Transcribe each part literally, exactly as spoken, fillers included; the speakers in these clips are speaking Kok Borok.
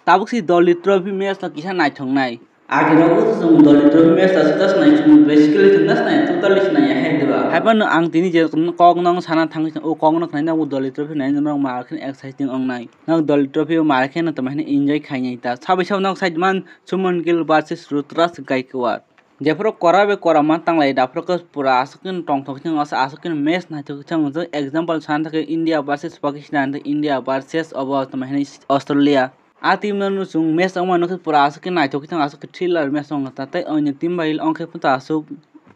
Tabuk si Dolly Trophy match no kisa naithoknai. Agi rogo chwng Dolly Trophy match aswk ta swnai, chwng basically thwngna swnai, totally swnai ya hai diba? Haiphano ang tini je kok no sana thangwi o kok no khnai, nogo Dolly Trophy nai norok ma khe exciting wngnai. Nok Dolly Trophy o ma khe no tamo hino enjoy khainai ta. Sabai sabo nok side man Suman Gill versus Ruturaj Gaikwad. Jephuru kora bai kora ma tanglai, daphuru khe pura aswk khe tongthok thang, aswk khe match naithok thang. Example sana thangkhe India versus Pakistan, India versus obo tamo hino Australia. A team no chwng match wngma nukhe pura aswk khe naithok khe thang, aswk khe thriller match wngkha ta, tei onyo team bai wngkhe phano aswk,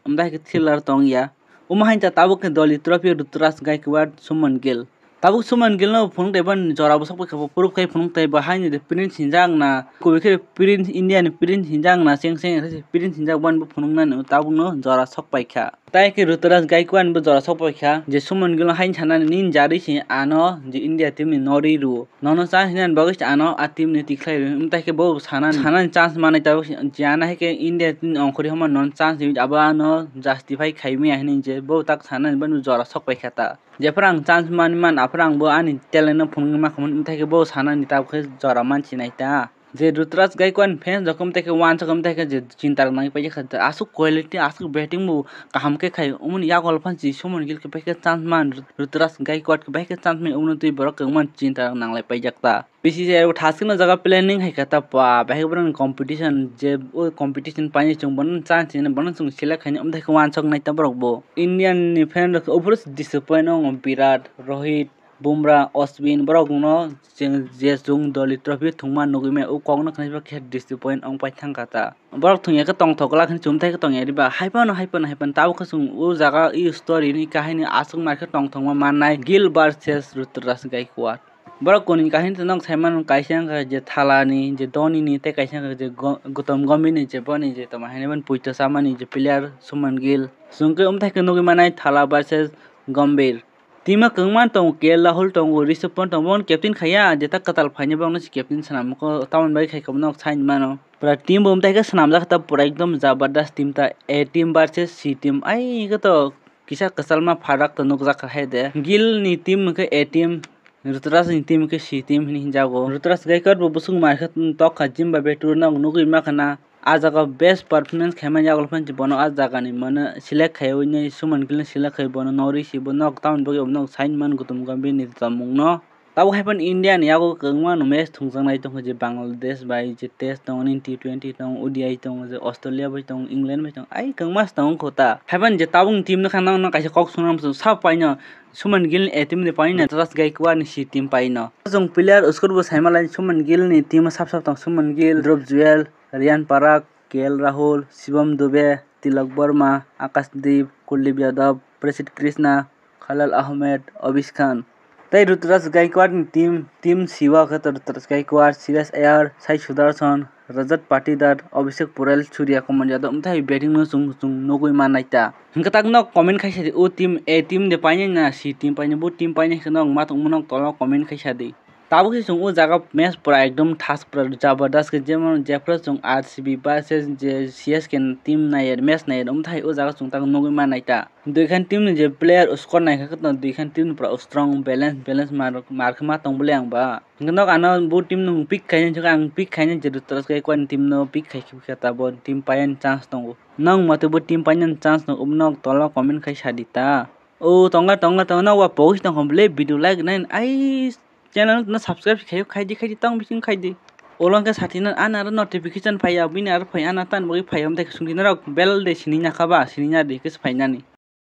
amtwi khe thriller tongya. Omo hai ta tabuk khe Dolly Trophy Ruturaj Gaikwad, Suman Gill. Tabuk Suman Gill no phunuk tei ban jora bwswk bai kha bo proof khai phunuk tei bo hai ni de Prince hinjak na, kubui khe Prince, India ni Prince hinjak na, cheng cheng khe Prince hinjak ban bo phunuk nani tabuk no jora sok pai kha. Tai khe Ruturaj Gaikwad bo jora sok pai kha, je Suman Gill no haino sanani nini jarwi se ano je India team ni norwi rwo. Nono chance hinani bagwi se ano a team ni tikhlai rwo. Wng tai khe bo sanani, sanani chance manwi tabuk se je ano hai khe India team ni ongkhorwi hwnba nono chance rwi abo ano justify khai maya hinwi je bo tak sanani bani jora sok pai kha ta. Jephuru ang chance manwi man, aphuru ang bo ani talent no phunugwi ma kha mani, wng tai khe bo sanani tabuk khe jora mansinai ta. Je Ruturaj Gaikwad ni fans rok wng tai khe uansuk wng tai khe je chinta rok nangwi paijak kha, aswk quality, aswk batting bo kaham khe khai, omoni yago phano si Suman Gill khe bai khe chance man, Ruturaj Gaikwad khe bai khe chance man, omono twi borok kwbangma chinta rok nanglai paijak ta. B C C I bo thaswkno jaga planning hai kha ta pa, bahai borokni competition, je o competition painai chwng bono chance hinwi bono chwng select khainai, omo tai khe uansuk nai ta borok bo. Indian ni fan rok ophuru disappoint wngo Virat, Rohit, Bumrah, Ashwin borok no chwng je chwng Dolly Trophy thwngma nugwi maya, o kok no khna khe disappoint wng pai thang kha ta. Borok thwngya khe tongthok glak hinwi chumthai khe tongya riba. Haiphano, haiphano, haiphano tabuk khe chwng o jaga i story ni kahini aswk mar khe tongthokma mannai Gill versus Ruturaj Gaikwad. Borok kuni kahini to nok sai mano, kaisa wngkha je Thala ni, je Dhoni ni, tei kaisa wngkha je Go-, Gautam Gambhir ni, je boni je tamo haino boni puito chamani je player Suman Gill. Chwng khe umthai khe nugwi manai Thala versus Gambhir. Team o kwbangma tongo, K L Rahul tongo, Rishabh Pant tongo, bono captain khaiya, je ta kwtal phaini bono se captain swnam kho, tamoni bagwi khai kha bono sai mano. Pura team bo umthai khe swnamjak kha ta, pura ekdom jabardast team ta, A team versus C team. Ai khe to kisa kwchalma pharak to nukjak kha hai de. Gill ni team hwnkhe A team, Ruturaj ni team hwnkhe C team hinwi hinjago. Ruturaj Gaikwad bo bwswk mar khe tok kha, Zimbabwe tour no nugwi ma khana. A jaga best performance khaimani yagulo phano bono a jagani mane select khaiwi nai Suman Gill no select khai bono norwi si bo nok tamoni bagwi bono sign man Gautam Gambhir ni tongmung no. Tabuk hai phano India ni yago kwbangma no match thwngjaknai tongkha, je Bangladesh bai je test tongo, nini T twenty tongo, O D I tongo, je Australia bai tongo, England bai tongo, ai kwbangma se tongo kho ta. Hai phano je tabuk ni team no kha nang no kaisa kok swnam sap paino Suman Gill ni A team ni paino Ruturaj Gaikwad ni C team paino. Chwng player score bo saima lai Suman Gill ni team o sap sap tong, Suman Gill, Dhruv Jurel, Ryan Parag, K L Rahul, Shivam Dube, Tilak Varma, Akashdeep, Kuldeep Yadav, Prasidh Krishna, Khalil Ahmed, Obis Khan. Tei Ruturaj Gaikwad ni team, team C o khe to Ruturaj Gaikwad, Shreyas Iyer, Sai Sudarshan, Rajat Patidar, Abhishek Paul, Surya Kumar Yadav, umthai batting no chwng, chwng nugwi mannai ta. Hwnkhe tak nok comment khai sadi, o team, A team de painai na C team painai, bo team painai khe nok ma tongmo nok tolo comment khai sadi. Tabuk se chwng o jaga match pura ekdom thas pura jabardast khe, jemon jephru chwng R C B versus je C S K ni team naiyer, match naiyer, umthai o jaga chwng tak nugwi mannai ta. Duikhan team ni je player score naikha khe tong, duikhan team ni pura strong balance, balance mar, mar khe ma tong bole ang ba. Hwnkhe nok ano bo team no pick khaina, hwnkhe ang pick khaina je Ruturaj Gaikwad ni team no pick khai khe ta bo team paiyani chance tongo. Nang mate bo team painani chance tongo, nok tolo comment khai sadi ta. O tonga, tonga, tonga, nok wa post tong hom le video like nai ai. Channel no subscribe khayo, khaidi, khaidi, tong bising khaidi. Olong khe sathi na, ana aro notification phaiya, bini aro phai ana tan bagwi phaiya, amthe sungdi norok bell de sini na khaba, sini na de khe phainani.